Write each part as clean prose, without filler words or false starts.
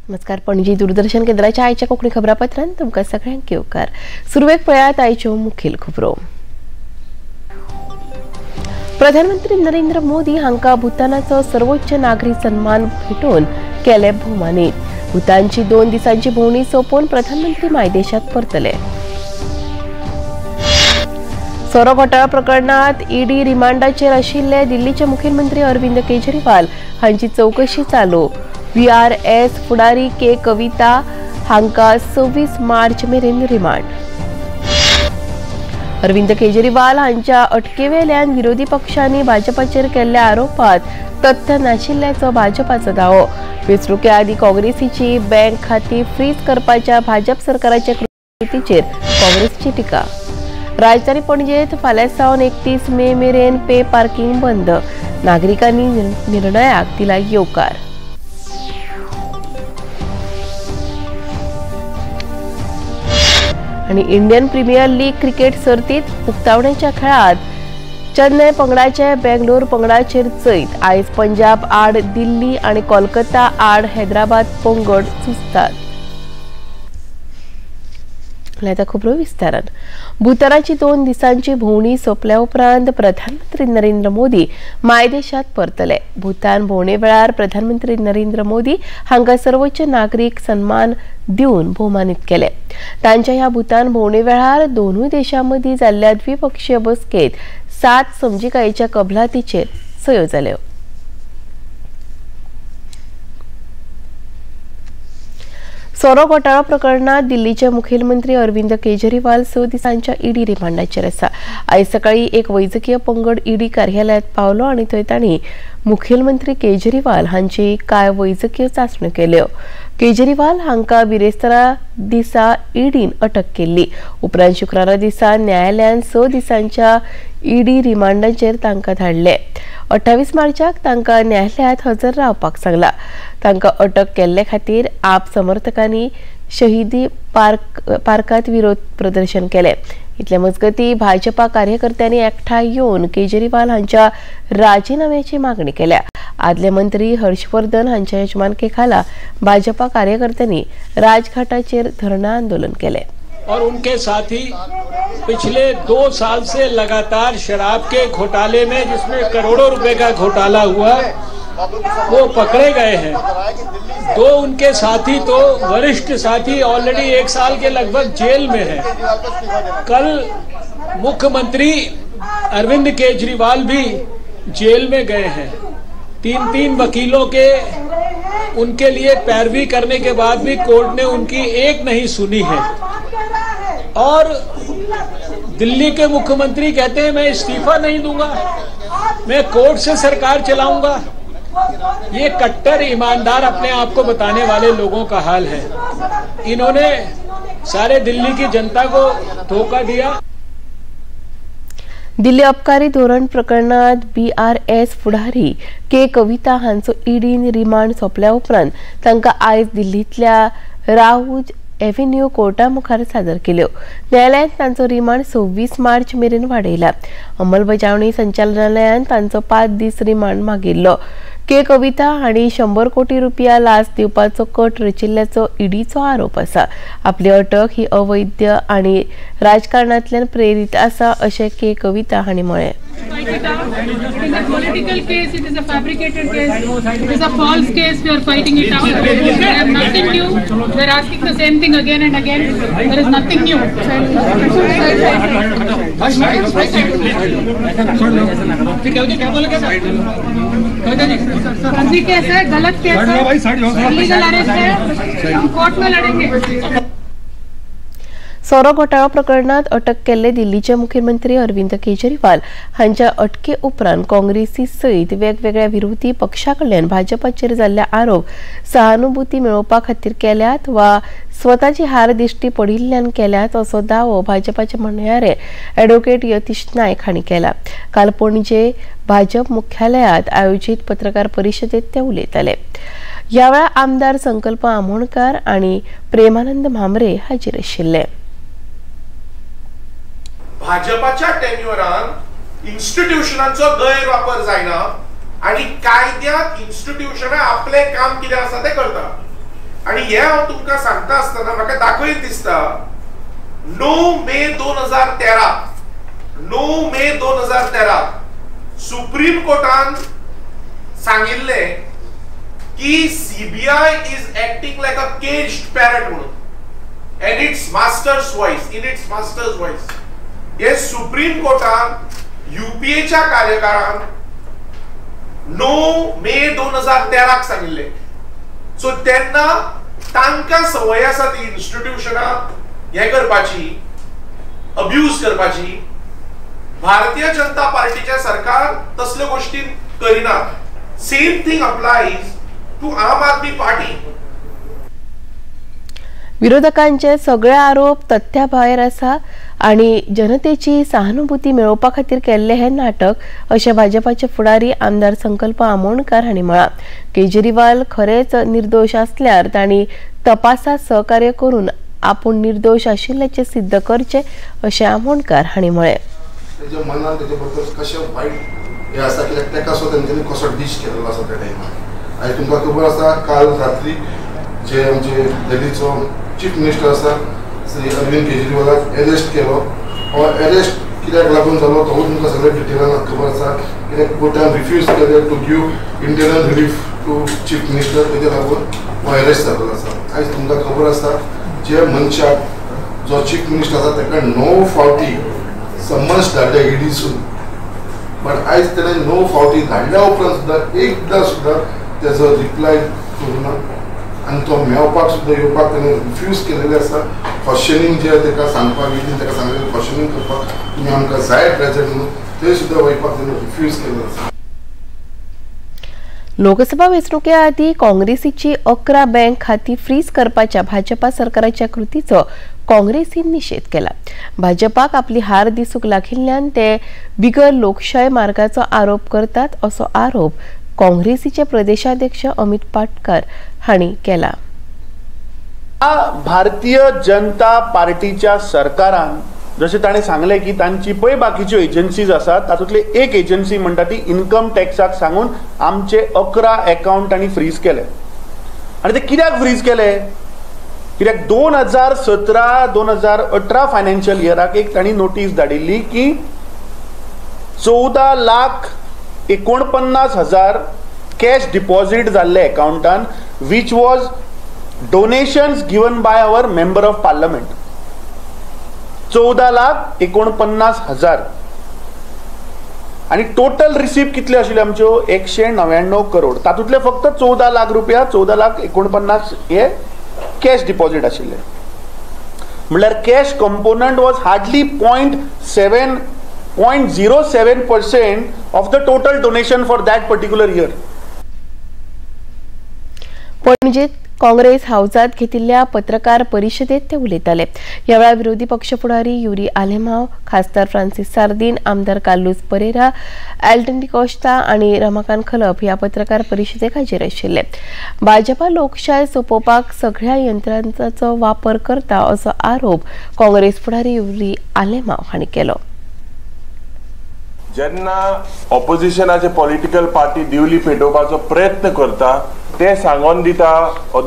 नमस्कार, पणजी दूरदर्शन केंद्राच्या आयच्या कोंकणी खबरापत्रांत तुमकां सगळ्यांक येवकार. सुरवेक पळयात आयच्यो मुखेल खबरो. प्रधानमंत्री नरेंद्र मोदी हांकां भूतानाचो सर्वोच्च नागरी सन्मान भेटोवन केले भोवमानीत. भूतानची 2 दिसांची भोंवडी सोंपोवन प्रधानमंत्री मायदेशात परतले. सोरो घोटाळा प्रकरणात ईडी रिमांडाचेर आशिल्ले दिल्लीचे मुख्यमंत्री अरविंद केजरीवाल हांची चवकशी चालू. व्हीआरएस फुडारी के कविता हांकां 26 मार्च मेरेन रिमांड. अरविंद केजरीवाल हांच्या अटकेवेल्यान विरोधी पक्षांनी भाजपाचेर केल्ल्या आरोपात तथ्य नाशिल्ल्याचो भाजपाचो दावो. वेंचणुके आदीं काँग्रेसीची बँक खाती फ्रीज करपाच्या भाजप सरकाराच्या कृतीचेर काँग्रेसची टिका. राजधानी पणजेत फाल्यां सावन 31 मे मेरेन पे पार्किंग बंद. नागरिकांनी निर्णयाक दिला येवकार. आणि इंडियन प्रीमियर लीग क्रिकेट सर्तीत उक्तावण्याच्या खेळात चेन्नय पंगडाचे बेंगलोर पंगडाचेर जैत. आयज पंजाब आड दिल्ली आणि कोलकाता आड हैदराबाद पंगड झुजतात. आतां खबरो विस्तारान. भूतानाची 2 दिसांची भोंवडी सोंपल्या उपरांत प्रधानमंत्री नरेंद्र मोदी मायदेशात परतले. भूतान भोंवडे वेळार प्रधानमंत्री नरेंद्र मोदी हांकां सर्वोच्च नागरीक सन्मान दिवन भोवमानीत केले. तांच्या ह्या भूतान भोंवडे वेळार दोनूय देशां मदीं जाल्ल्या द्विपक्षीय बसकेंत 7 समजिकायेच्या कबलातीचेर सयो जाल्यो. सोरो घोटाळो प्रकरणात दिल्लीचे मुखेलमंत्री अरविंद केजरीवाल 6 दिसांच्या ईडी रिमांडाचेर आसा. आयज सकाळी एक वैजकीय पंगड ईडी कार्यालयात पावलो आनी थंय तांणी मुखेलमंत्री केजरीवाल हांची कांय वैजकीय चांचण्यो केल्यो. केजरीवाल हांकां बिरेस्तारा दिसा ईडीन अटक केल्ली. उपरांत शुक्रारा दिसा न्यायालयान 6 दिसांच्या ईडी रिमांडाचेर तांकां धाडले. 28 मार्चाक तांकां न्यायालयात हजर रावपाक सांगला. तांकां अटक केल्ले खातीर आप समर्थकांनी शहीदी पार्कात विरोध प्रदर्शन केले. इतले मजगती भाजपा कार्यकर्त्यांनी एकठांय येवन केजरीवाल हांच्या राजीनाम्याची मागणी केल्या. आदले मंत्री हर्षवर्धन हांच्या यजमानके खाला भाजपा कार्यकर्त्यांनी राजघाटाचेर धरणा आंदोलन केले. और उनके साथी पिछले 2 साल से लगातार शराब के घोटाले में, जिसमें करोड़ों रुपए का घोटाला हुआ, वो पकड़े गए हैं. 2 उनके साथी तो वरिष्ठ साथी ऑलरेडी 1 साल के लगभग जेल में हैं. कल मुख्यमंत्री अरविंद केजरीवाल भी जेल में गए हैं. 3-3 वकीलों के उनके लिए पैरवी करने के बाद भी कोर्ट ने उनकी एक नहीं सुनी है. और दिल्ली के मुख्यमंत्री कहते हैं मैं इस्तीफा नहीं दूंगा, मैं कोर्ट से सरकार चलाऊंगा. ये कट्टर ईमानदार अपने आप को बताने वाले लोगों का हाल है. इन्होंने सारे दिल्ली की जनता को धोखा दिया. दिल्ली अबकारी धोरण प्रकरणात बीआरएस फुडारी के कविता हांचो ईडीन रिमांड सोंपल्या उपरांत तांकां आयज दिल्लींतल्या राऊज एव्हेन्यू कोर्टा मुखार सादर केल्यो. न्यायालयान तांचो रिमांड 26 मार्च मेरेन वाडयला. अंमलबजावणी संचालनालयान तांचो 5 दीस रिमांड मागिल्लो. के कविता हांणी 100 कोटी रुपया लाच दिवपाचो कट रचिल्ल्याचो ईडीचो आरोप आसा. आपली अटक ही अवैध आनी राजकारणांतल्यान प्रेरीत आसा अशें के कविता हांणी म्हळें. It is a political case, it is a fabricated case, it is a false case, we are fighting it out. There is nothing new, we are asking the same thing again and again, there is nothing new. फर्जी केस है, गलत केस है, illegal arrest है, हम court में लड़ेंगे. सोरो घोटाळो प्रकरणात अटक केल्ले दिल्लीचे मुख्यमंत्री अरविंद केजरीवाल हांच्या अटके उपरांत काँग्रेसी सयत वेगवेगळ्या विरोधी पक्षा कडल्यान भाजपाचेर जाल्ले आरोप सहानुभूती मेळोवपा खातीर केल्यात वा स्वताची हार दिश्टी पडिल्ल्यान केल्यात असो दावो भाजपाचे म्हणयारे ॲडव्होकेट यतीश नायक हांणी केला. काल पणजे भाजप मुख्यालयात आयोजीत पत्रकार परिशदेत ते उलयताले. ह्या वेळार आमदार संकल्प आमोणकार आनी प्रेमानंद म्हांबरे हाजीर आशिल्ले. भाजपाच्या टेन्युअरान इन्स्टिट्यूशनांचो गैरवापर जायना आनी कायद्यात इन्स्टिट्यूशनां आपलें काम कितें आसा तें करता. आनी हें हांव तुमकां सांगता आसतना म्हाका दाखयत दिसता 9 मे 2013 9 मे 2013 सुप्रीम कोर्टान सांगिल्लें की CBI is acting like a caged parrot म्हणून and its master's voice, in its master's voice. हे सुप्रीम कोर्टान युपीएच्या कार्यकाळान 9 मे 2013 सांगिल्लें. सो तेन्ना तांकां संवय आसा ती इन्स्टिट्युशनां हें करपाची, अब्यूज करपाची. भारतीय जनता पार्टीचे सरकार तसल्यो गोश्टी करिना. Same thing applies to Aam Aadmi Party. विरोधकांचे सगळे आरोप तथ्या भायर आसा आनी जनतेची सहानुभूती मेळोवपा खातीर केल्ले हे नाटक अशें भाजपाचे फुडारी आमदार संकल्प आमोणकर हांणी म्हळां. केजरीवाल खरेंच निर्दोश आसल्यार तांणी तपासात सहकार्य करून आपूण निर्दोश आशिल्ल्याचें सिद्ध करचें अशें आमोणकर हांणी म्हळें. तेच्या मनान तेचे बद्दल कशें वायट हें आसा कित्याक ताका सुद्दां तेंच्यांनी कसो डीश केल्लो आसा त्या टायमार. आनी तुमकां खबर आसा काल रात्री जे आमचे दिल्लीचो चीफ मिनिस्टर आसा श्री अरविंद केजरीवालाक एरेस्ट केलो. हो एरेस्ट कित्याक लागून जालो तो तुमकां सगळें डिटेलान खबर आसा. कित्याक कोर्टान रिफ्यूज केलें to give internal relief to chief minister, तेजे लागून हो एरेस्ट जाल्लो आसा. आयज तुमकां खबर आसा जे मनशाक जो चीफ मिनिस्टर आसा ताका 9 फावटी समन्स धाडले ईडीसून, बट आयज तेणें 9 फावटी धाडल्या उपरांत सुद्दां एकदां सुद्दां तेजो रिप्लाय करूं ना आनी तो मेळपाक सुद्दां येवपाक तेणें रिफ्यूज केलेलें आसा. क्वेश्चनींग जें ताका सांगपाक ईडीन ताका सांगलें क्वेश्चनींग करपाक तुमी आमकां जाय प्रेजंट म्हणून, थंय सुद्दां वयपाक तेणें रिफ्यूज केल्लें आसा. लोकसभा वेंचणुके आदीं काँग्रेसीची 11 बँक खाती फ्रीज करपाच्या भाजपा सरकाराच्या कृतीचो काँग्रेसीन निशेध केला. भाजपाक आपली हार दिसूंक लागिल्ल्यान ते बिगर लोकशाय मार्गाचो आरोप करतात असो आरोप काँग्रेसीचे प्रदेशाध्यक्ष अमित पाटकर हांणी केला. भारतीय जनता पार्टीच्या सरकारान जशें ताणें सांगलें की तांची पळय बाकीच्यो एजन्सीज आसात तातूंतली एक एजन्सी म्हणटा ती इन्कम टॅक्साक सांगून आमचे 11 एकावंट तांणी फ्रीज केले. आनी ते कित्याक फ्रीज केले? कित्याक 2017 2018 फायनान्शियल इयराक एक तांणी नोटीस धाडिल्ली की 14,49,000 कॅश डिपॉझीट जाल्ले एकावंटान, which was donations given by our member of parliament. 14,49,000 आनी टोटल रिसिप्ट कितले आशिल्ले आमच्यो? 199 करोड. तातूंतले फक्त 14 लाख रुपया, 14,49,000 हे कॅश डिपॉझीट आशिल्ले. म्हणल्यार cash component was hardly 0.07% of the total donation for that particular year. पणजेत Congress हाऊसात घेतिल्ल्या पत्रकार परिषदेत ते उलयताले. ह्या वेळार विरोधी पक्ष फुडारी युरी आलेमाव, खासदार फ्रांसीस सार्दीन, आमदार कार्लुस परेरा, एल्टन डिकोस्टा आनी रमाकांत खलप ह्या पत्रकार परिषदेक हाजीर आशिल्ले. भाजपा लोकशाय सोंपोवपाक सगळ्या यंत्रांचो वापर करता असो आरोप काँग्रेस फुडारी युरी आलेमाव हांणी केलो. जेन्ना ऑपोजिशनाचे पॉलिटिकल पार्टी दिवली पेटोवपाचो प्रयत्न करता ते सांगोन दिता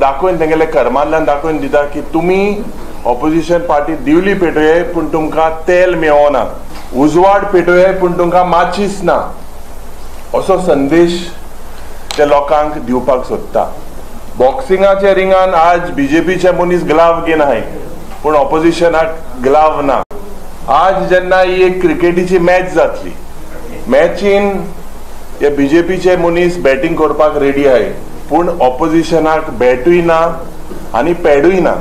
दाखोवन तेंगेले कर्मांतल्यान दाखोवन दिता की तुमी ऑपोजिशन पार्टी दिवली पेटोवये पूण तुमकां तेल मेळना, उजवाड पेटोवये पूण तुमकां माचीस ना, असो संदेश ते लोकांक दिवपाक सोदता. बॉक्सिंगाच्या रिंगान आज बीजेपीचे मनीस ग्लाव घेन आहाय पूण ऑपोजिशनाक ग्लाव ना. आज जेन्ना ही एक क्रिकेटीची मॅच जातली, मॅचीन हे बीजेपीचे मनीस बॅटींग करपाक रेडी आहाय पूण ऑपोजिशनाक बॅटूय ना आनी पॅडूय ना.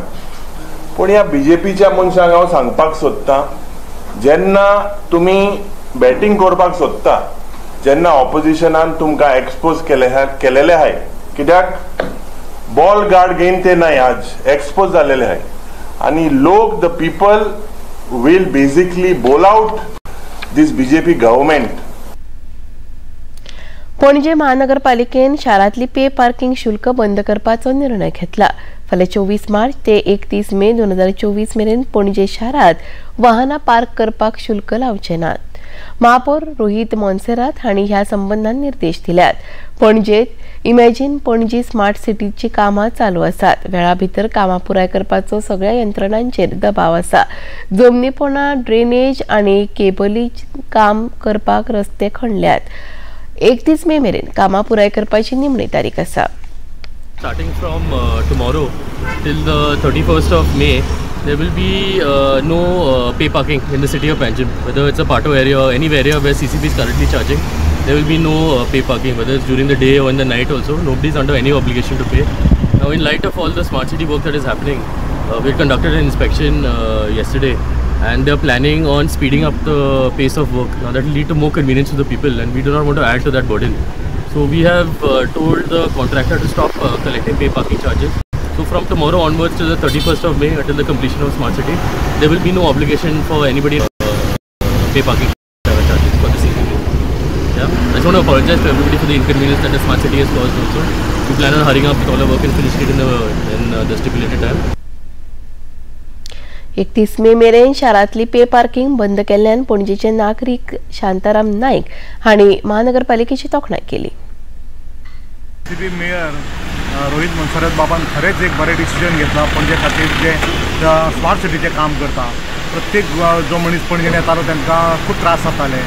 पूण ह्या बीजेपीच्या मनशांक हांव सांगपाक सोदतां, जेन्ना तुमी बॅटींग करपाक सोदता जेन्ना ऑपोजिशनान तुमकां एक्सपोज केलेले आहाय, कित्याक बॉल गार्ड घेवन ते नाय आज एक्सपोज जालेले आहाय आनी लोक the people will basically bowl out this BJP government. Panaji महानगरपालिकेन शारांतली पे पार्किंग शुल्क बंद करपाचो निर्णय घेतला. फाल्यां 24 मार्च ते 31 मे 2024 मेरेन पणजे शारांत वाहनां पार्क करपाक शुल्क लावचे नात. महापौर रोहित मोन्सेरात हांणी ह्या संबंधान निर्देश दिल्यात. पणजेत इमॅजिन पणजी स्मार्ट सिटीची कामां चालू आसात. वेळा भितर कामां पुराय करपाचो सगळ्या यंत्रणांचेर दबाव आसा. जमनीपोणा ड्रेनेज आनी केबली काम करपाक रस्ते खणल्यात. 31 मे मेरेन कामां पुराय करपाची निमणी तारीख आसा. Starting from tomorrow till the 31st of May, there will be no pay parking in the city of Panjim. Whether it's a Pato area or any area where CCP is currently charging, there will be no pay parking, whether it's during the day or in the night also. Nobody is under any obligation to pay. Now, in light of all the smart city work that is happening, we conducted an inspection yesterday, and they are planning on speeding up the pace of work. Now, that will lead to more convenience to the people, and we do not want to add to that burden. So we have told the contractor to stop collecting pay parking charges. So from tomorrow onwards to the 31st of May until the completion of Smart City, there will be no obligation for anybody to pay parking charges for the CCP. Yeah, I just want to apologize to everybody for the inconvenience that the Smart City has caused also. We plan on hurrying up with all our work and finishing it in the stipulated time. 31 मे मेरेन शारांतली pay parking बंद केल्ल्यान पणजेचे नागरीक शांताराम नाईक हांणी महानगरपालिकेची तोखणाय केली. City mayor Rohit Monserrate बाबान खरेंच एक बरें डिसिजन घेतला पणजे खातीर, जे स्मार्ट सिटीचें काम करता. प्रत्येक जो मनीस पणजेन येतालो तांकां खूब त्रास जाताले.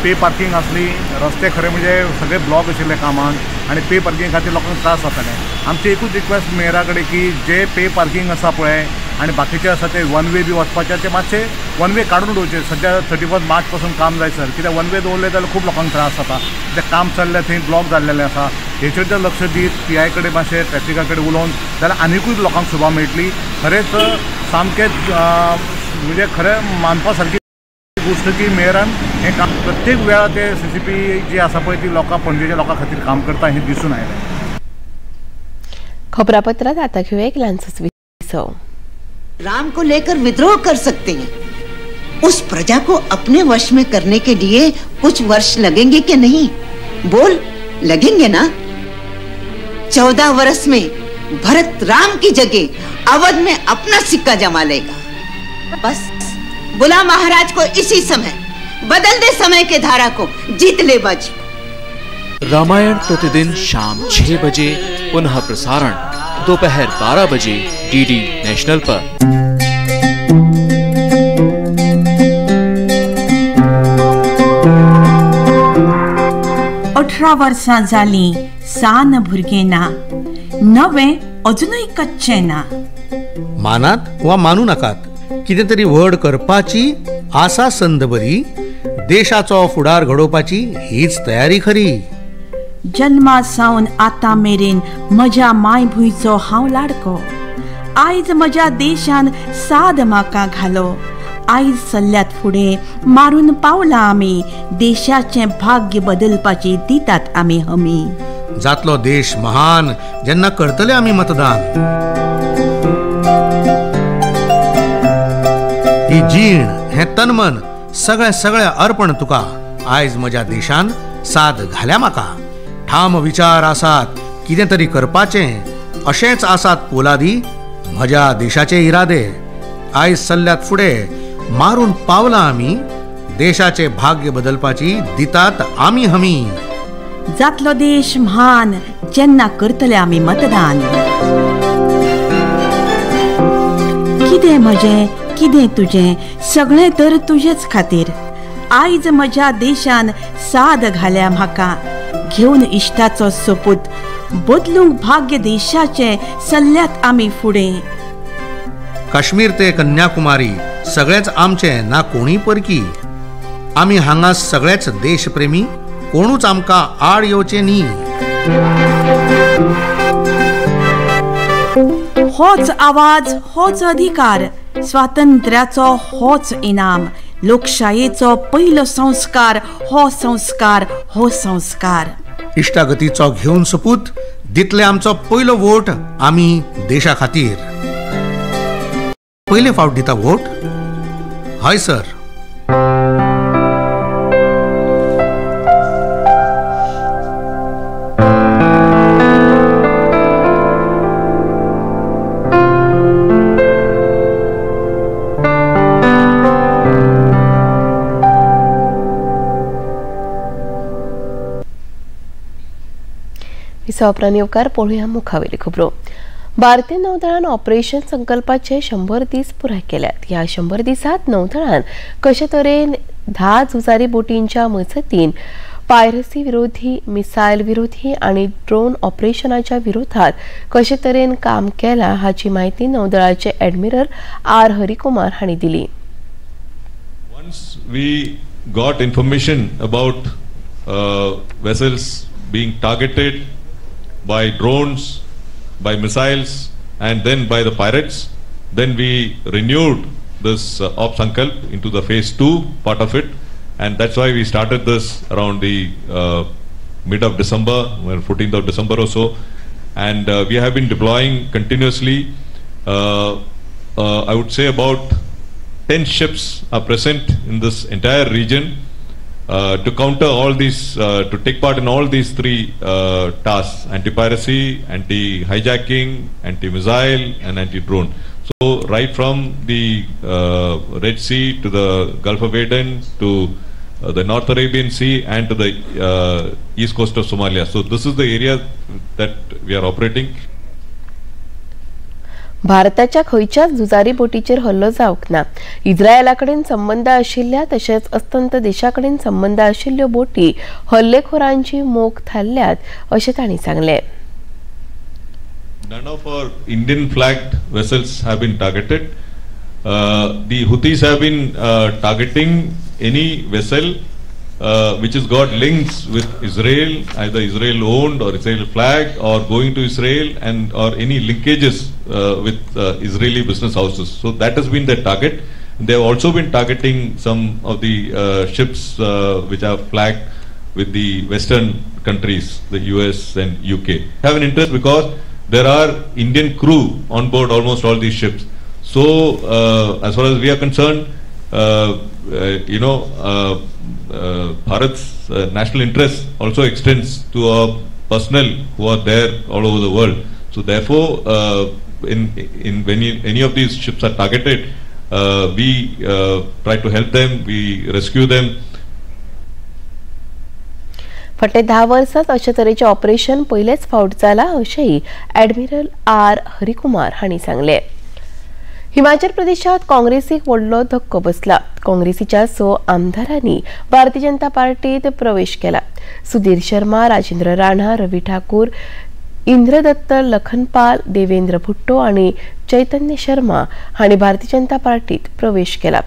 पे पार्किंग आसली, रस्ते खरें म्हणजे सगळे ब्लॉक आशिल्ले कामान आनी पे पार्किंग खातीर लोकांक त्रास जाताले. आमची एकूच रिक्वेस्ट मेयरा कडेन की जे पे पार्किंग आसा पळय आनी बाकीचे आसा ते वन वे बी वचपाचे ते मातशे वन वे काडून उडोवचे. सद्या 31 मार्च पासून काम जाय सर, कित्याक वन वे दवरले जाल्यार खूब लोकांक त्रास जाता. कित्याक काम चल्लें थंय ब्लॉक जाल्लेलें आसा. हेचेर जर लक्ष दीत पी I कडेन मातशें ट्रॅफिका कडेन उलोवन जाल्यार आनिकूय लोकांक सुवा मेळटली. खरेंच सामकें म्हणजे खरें मानपा सारकी गोश्ट की मेयरान हें काम प्रत्येक वेळा ते CCP जी आसा पळय ती लोकां पणजेच्या लोकां खातीर काम करता हें दिसून आयलें. खबरापत्रांत आतां घेवया एक ल्हानसोच विसव. राम को लेकर विद्रोह कर सकते हैं, उस प्रजा को अपने वश में करने के लिए कुछ वर्ष लगेंगे कि नहीं? बोल, लगेंगे ना? 14 वर्ष में भरत राम की जगह अवध में अपना सिक्का जमा लेगा. बस बुला महाराज को इसी समय, बदल दे समय के धारा को, जीत ले बाजी। रामायण प्रतिदिन शाम 6 बजे, पुनः प्रसारण दोपहर 12 बजे डीडी नेशनल पर। 18 वर्सां जालीं सान भुरगें ना, नवें अजुनूय कच्चें ना. मानात वा मानू नाकात, कितें तरी व्हड करपाची आसा संद बरी, देशाचो फुडार घडोवपाची हीच तयारी खरी. जन्मा सावन आतां मेरेन म्हज्या मायभुंयचो हांव लाडको, आयज म्हज्या देशान साद म्हाका घालो. आयज सल्ल्यात फुडें मारून पावला आमी, देशाचें भाग्य बदलपाची दितात आमी हमी. जातलो देश महान जेन्ना करतले आमी मतदान. ही जीण हें तनमन सगळें सगळें अर्पण तुका, आयज म्हज्या देशान साद घाल्या म्हाका. ठाम विचार आसात कितें तरी करपाचें, अशेंच आसात पोलादी म्हज्या देशाचे इरादे. आयज सल्ल्यात फुडें मारून पावला आमी, देशाचे भाग्य बदलपाची दितात आमी हमी. जातलो देश म्हान जेन्ना करतले आमी मतदान. कितें म्हजें कितें तुजें सगळें तर तुजेच खातीर, आयज म्हज्या देशान साद घाल्या म्हाका. घेवन इश्टाचो सोपूत बदलूंक भाग्य देशाचें सल्ल्यात आमी फुडें. काश्मीर ते कन्याकुमारी सगळेच आमचें ना कोणी परकी, आमी हांगा सगळेच देशप्रेमी, कोणूच आमकां आड येवचें न्ही. होच आवाज होच अधिकार, स्वातंत्र्याचो होच इनाम, लोकशायेचो पयलो संस्कार हो संस्कार हो संस्कार. इश्टागतीचो घेवन सोपूत दितले आमचो पयलो वोट आमी देशा खातीर. पयले फावट दिता वोट? हय सर. विसवा येवकार पळोवया मुखावेली खबरो. भारतीय नौदळान ऑपरेशन संकल्पाचे 100 दीस पुराय केल्यात. ह्या 100 दिसांत नौदळान कशे तरेन 10 झुजारी बोटींच्या मजतीन पायरसी विरोधी, मिसायल विरोधी आनी ड्रोन ऑपरेशनाच्या विरोधात कशे तरेन काम केलां हाची म्हायती नौदळाचे ॲडमिरल आर हरिकुमार हांणी दिली. Once we got information about vessels being targeted by drones, by missiles, and then by the pirates, then we renewed this Op Sankalp into the phase 2 part of it, and that's why we started this around the mid of December, well, 14th of December or so, and we have been deploying continuously. I would say about 10 ships are present in this entire region to counter all these, to take part in all these three tasks: anti-piracy, anti-hijacking, anti-missile, and anti-drone. So right from the Red Sea to the Gulf of Aden to the North Arabian Sea and to the east coast of Somalia. So this is the area that we are operating. भारताच्या खंयच्याच झुजारी बोटीचेर हल्लो जावंक ना. इस्रायला कडेन संबंद आशिल्ल्या तशेंच अस्तंत देशा कडेन संबंद आशिल्ल्यो बोटी हल्लेखोरांची मोख थारल्यात अशें तांणी सांगलें. None of our Indian flagged vessels have been targeted. The Houthis have been targeting any vessel which has got links with Israel, either Israel owned or Israel flagged or going to Israel, and or any linkages with Israeli business houses. So that has been their target. They have also been targeting some of the ships which are flagged with the Western countries, the US and UK. Have an interest because there are Indian crew on board almost all these ships. So as far as we are concerned, Bharat's national interest also extends to our personnel who are there all over the world. So therefore, in when any of these ships are targeted, we try to help them, we rescue them. फाटल्या 10 वर्सांत अशे तरेचें operation पयलेच फावट जालां अशेंय admiral R Harikumar हांणी सांगलें. हिमाचल प्रदेशात काँग्रेसीक व्हडलो धक्को बसला. काँग्रेसीच्या 6 आमदारांनी भारतीय जनता पार्टीत प्रवेश केला. सुधीर शर्मा, राजेंद्र राणा, रवी ठाकूर, इंद्रदत्त लखनपाल, देवेंद्र भुट्टो आनी चैतन्य शर्मा हांणी भारतीय जनता पार्टीत प्रवेश केला.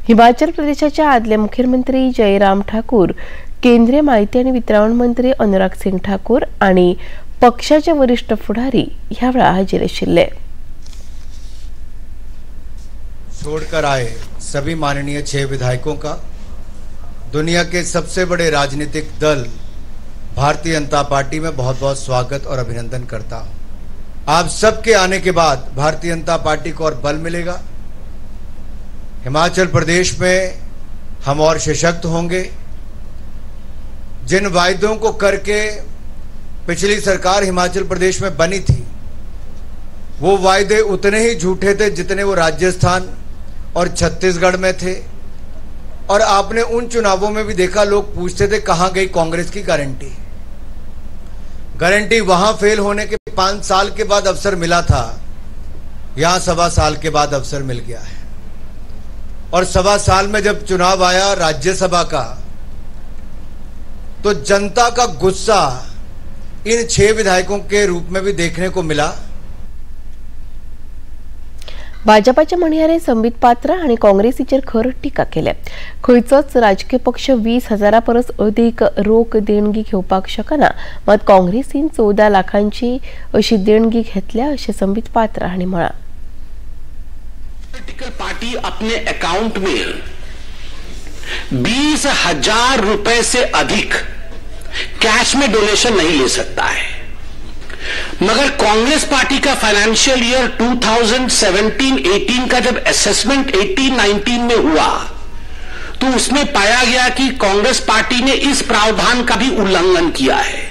हिमाचल प्रदेशाचे आदले मुखेलमंत्री जयराम ठाकूर, केंद्रीय माहिती आनी वितरावण मंत्री अनुराग सिंग ठाकूर आनी पक्षाचे वरिष्ठ फुडारी ह्या वेळार हाजीर आशिल्ले. छोड़कर आए सभी माननीय 6 विधायकों का दुनिया के सबसे बड़े राजनीतिक दल भारतीय जनता पार्टी में बहुत बहुत स्वागत और अभिनंदन करता हूं। आप सबके आने के बाद भारतीय जनता पार्टी को और बल मिलेगा। हिमाचल प्रदेश में हम और सशक्त होंगे। जिन वायदों को करके पिछली सरकार हिमाचल प्रदेश में बनी थी, वो वायदे उतने ही झूठे थे जितने वो राजस्थान और छत्तीसगढ़ में थे। और आपने उन चुनावों में भी देखा, लोग पूछते थे कहाँ गई कांग्रेस की गारंटी। गारंटी वहां फेल होने के 5 साल के बाद अवसर मिला था, यहां 1.25 साल के बाद अवसर मिल गया है। और 1.25 साल में जब चुनाव आया राज्यसभा का, तो जनता का गुस्सा इन 6 विधायकों के रूप में भी देखने को मिला। भाजपाच्या म्हणयारे संबित पात्र आनी काँग्रेसीचेर खर टिका केल्या. खंयचोच राजकीय पक्ष 20,000 परस अदीक रोख देणगी घेवपाक शकना, मात काँग्रेसीन 14 लाखांची अशी देणगी घेतल्या अशें संबित पात्र हांणी म्हळां. पॉलिटिकल पार्टी अपने अकाउंट में 20,000 रुपए से अधिक कैश में डोनेशन नहीं ले सकता है, मगर कांग्रेस पार्टी का फाइनेंशियल ईयर 2017-18 का जब असेसमेंट 18-19 में हुआ, तो उसमें पाया गया कि कांग्रेस पार्टी ने इस प्रावधान का भी उल्लंघन किया है।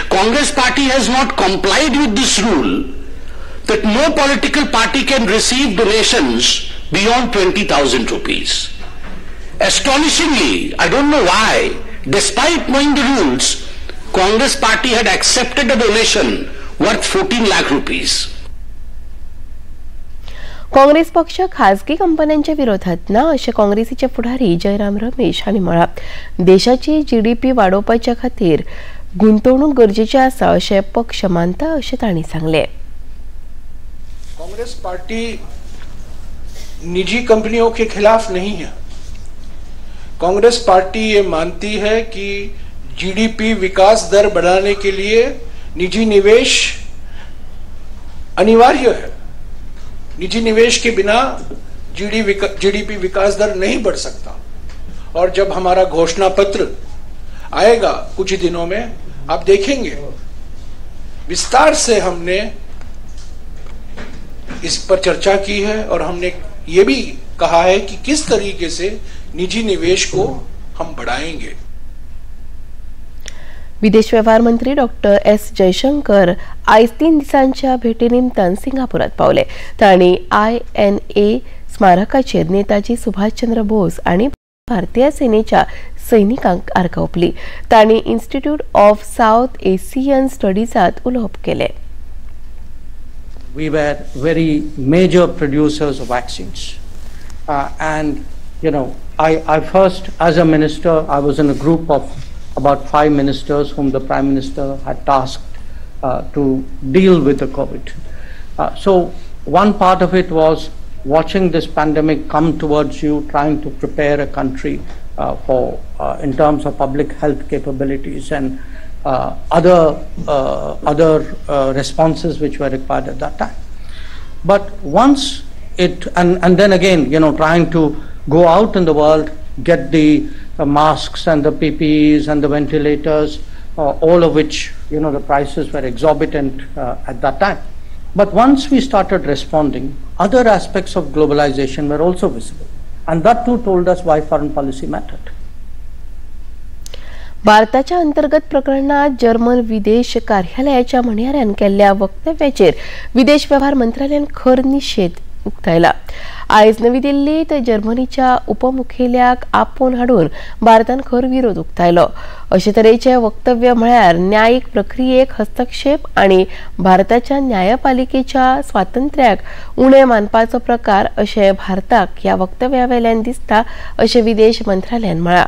Congress party has not complied with this rule that no political party can receive donations beyond 20,000 rupees. Astonishingly, I don't know why, despite knowing the rules, Congress party had accepted a donation worth 14 lakh rupees. Congress पक्ष खासगी कंपन्यांच्या विरोधात ना अशें काँग्रेसीचे फुडारी जयराम रमेश हांणी म्हळां. देशाची जीडीपी वाडोवपाच्या खातीर गुंतवणूक गरजेची आसा अशें पक्ष मानता अशें तांणी सांगलें. कांग्रेस पार्टी निजी कंपनियों के खिलाफ नहीं है. कांग्रेस पार्टी ये मानती है कि जीडीपी विकास दर बढ़ाने के लिए निजी निवेश अनिवार्य है. निजी निवेश के बिना जीडीपी विकास दर नहीं बढ़ सकता. और जब हमारा घोषणा पत्र आएगा कुछ ही दिनों में, आप देखेंगे विस्तार से हमने इस पर चर्चा की है और हमने ये भी कहा है कि किस तरीके से निजी निवेश को हम बढ़ाएंगे. विदेश व्यवहार मंत्री डॉक्टर एस जयशंकर आयज 3 दिसांच्या भेटी निमतान सिंगापुरात पावले. तांणी INA स्मारकाचेर नेताजी सुभाषचंद्र बोस आनी भारतीय सेनेच्या सैनिकांक आर्गां ओंपली. तांणी इन्स्टिट्यूट ऑफ सावथ एशियन स्टडीजात उलोवप केलें. We were very major producers of vaccines, and you know, I first, as a minister, I was in a group of about 5 ministers whom the Prime Minister had tasked to deal with the COVID. So one part of it was watching this pandemic come towards you, trying to prepare a country for in terms of public health capabilities and other responses which were required at that time. But once it, and then again, you know, trying to go out in the world, get the masks and the PPEs and the ventilators, all of which, you know, the prices were exorbitant at that time. But once we started responding, other aspects of globalization were also visible. And that too told us why foreign policy mattered. भारताच्या अंतर्गत प्रकरणात German विदेश कार्यालयाच्या म्हणयाऱ्यान केल्ल्या वक्तव्याचेर विदेश वेव्हार मंत्रालयान खर निशेध उक्तायला. आयज नवी दिल्लीत जर्मनीच्या उपमुखेल्याक आपोवन हाडून भारतान खर विरोध उक्तायलो. अशे तरेचे वक्तव्य म्हळ्यार न्यायीक प्रक्रियेक हस्तक्षेप आनी भारताच्या न्यायपालिकेच्या स्वातंत्र्याक उणें मानपाचो प्रकार अशें भारताक ह्या वक्तव्या वेल्यान दिसता अशें विदेश मंत्रालयान म्हळां.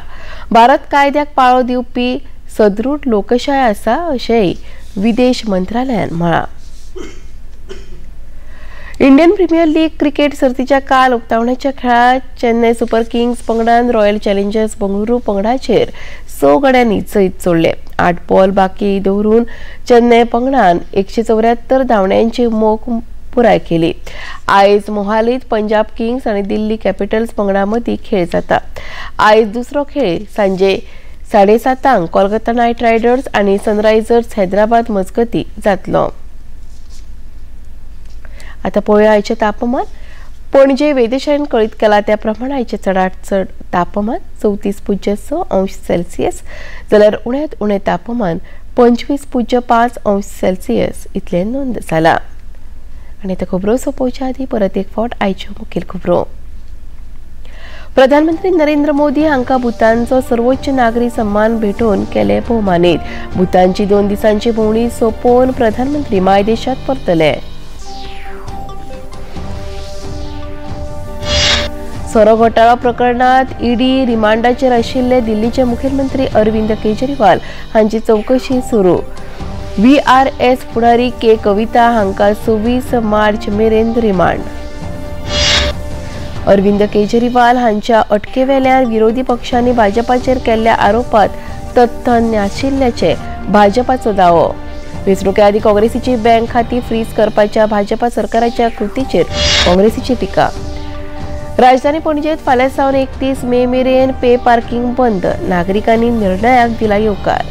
भारत कायद्याक पाळो दिवपी सदृढ लोकशाय आसा अशेंय विदेश मंत्रालयान म्हळां. इंडियन प्रीमियर लीग क्रिकेट सर्तीच्या काल उक्तावण्याच्या खेळात चेन्नय सुपर किंग्स पंगडान रॉयल चॅलेंजर्स बंगळुरू पंगडाचेर 6 गड्यांनी जैत जोडले. 8 बॉल बाकी दवरून चेन्नय पंगडान 174 धांवड्यांची मोख पुराय केली. आयज मोहालीत पंजाब किंग्स आनी दिल्ली कॅपिटल्स पंगडा मदीं खेळ जाता. आयज दुसरो खेळ सांजे 7:30 कोलकाता नायट रायडर्स आनी सनरायझर्स हैदराबाद मजगतीं जातलो. आता पळोवया आयचें तापमान. पणजे वेधशाळेन कळीत केला त्या प्रमाण आयचें चडांत चड तापमान 34.6 अंश सेल्सियस जाल्यार उण्यांत उणें तापमान 25.5 अंश सेल्सियस इतलें नोंद जालां. आनी आतां खबरो सोंपोवच्या आदीं परत एक फावट आयच्यो मुखेल खबरो. प्रधानमंत्री नरेंद्र मोदी हांकां भूतानचो सर्वोच्च नागरी सन्मान भेटोवन केले भोवमानीत. भूतानची 2 दिसांची भोंवडी सोंपोवन प्रधानमंत्री मायदेशांत परतले. सोरो घोटाळो प्रकरणात ईडी रिमांडाचेर आशिल्ले दिल्लीचे मुखेलमंत्री अरविंद केजरीवाल हांची चवकशी सुरू. VRS फुडारी के कविता हांकां 26 मार्च मेरेन रिमांड. अरविंद केजरीवाल हांच्या अटकेवेल्यान विरोधी पक्षांनी भाजपाचेर केल्ल्या आरोपात तथ्य नाशिल्ल्याचे भाजपाचो दावो. वेंचणुके आदीं काँग्रेसीची बँक खाती फ्रीज करपाच्या भाजपा सरकाराच्या कृतीचेर काँग्रेसीची टिका. राजधानी पणजेत फाल्यां सावन 31 मे मेरेन पे पार्किंग बंद. नागरिकांनी निर्णयाक दिला येवकार.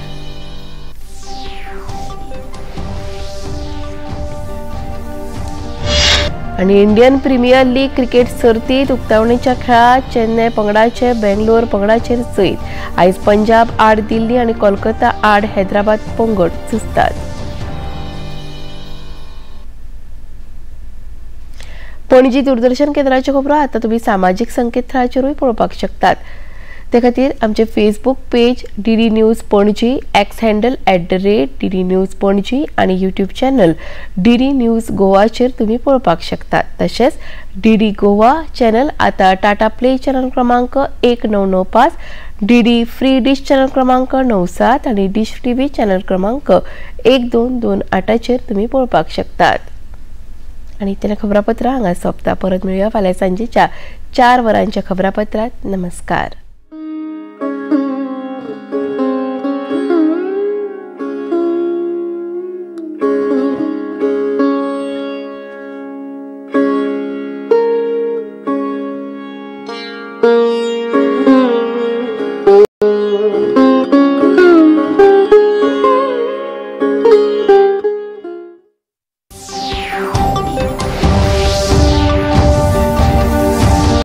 आनी इंडियन प्रीमियर लीग क्रिकेट सर्तीत उक्तावणेच्या खेळात चेन्नय पंगडाचे बेंगलोर पंगडाचेर जैत. आयज पंजाब आड दिल्ली आनी कोलकाता आड हैदराबाद पंगड झुजतात. पणजी दूरदर्शन केंद्राच्यो खबरो आतां तुमी सामाजीक संकेतथळाचेरूय पळोवपाक शकतात. ते खातीर आमचे Facebook page DD news Panaji, X handle @DD news Panaji आनी यूट्यूब चॅनल डीडी न्यूज गोवाचेर तुमी पळोवपाक शकतात. तशेंच डीडी गोवा चॅनल आतां टाटा प्ले चॅनल क्रमांक 1995, डीडी फ्री डिश चॅनल क्रमांक 97 आनी डिश टीव्ही चॅनल क्रमांक 1228चेर तुमी पळोवपाक शकतात. आनी इतलें खबरापत्रां हांगा सोंपता. परत मेळुया फाल्यां सांजेच्या 4 वरांच्या खबरापत्रांत. नमस्कार.